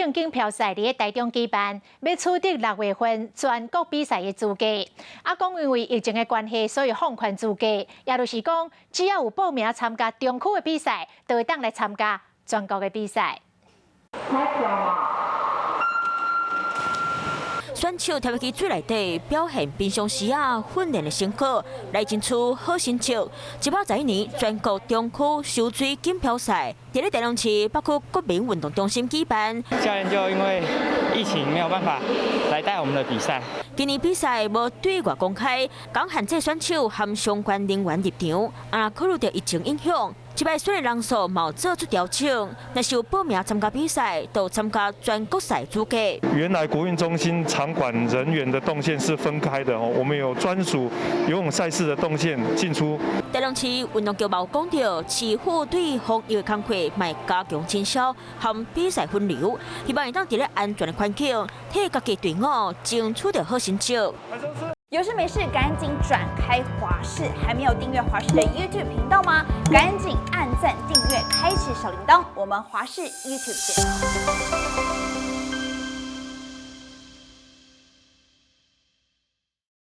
泳錦標賽佇咧台中舉辦，欲取得6月份全國比賽的資格。啊，講因為疫情的關係，所以放寬資格，也就是講，只要有報名參加中區的比賽，就會當來參加全國的比賽。選手跳入去水內底，表現平常時啊訓練的成果，來爭取好成績。111年全國中區游水錦標賽，佇咧台中市北區國民運動中心舉辦。教練就因為疫情沒有辦法來帶我們的比賽。今年比賽無對外公開，共限制選手和相關人員入場。啊，考慮著疫情影響，這擺選的人數嘛做出調整，若是有報名參加比賽，就參加全國賽資格。原來國運中心場館人員的動線是分開的哦，我們有專屬游泳賽事的動線進出。台中市運動局嘛有講著，市府對防疫的工作嘛加強清消和比賽分流，希望會當佇咧安全的環境，替家己隊伍爭取著好成績。有事沒事趕緊轉開華視，還沒有訂閱華視的 YouTube 頻道嗎？趕緊按讚訂閱，開啟小鈴鐺。我們華視 YouTube 見。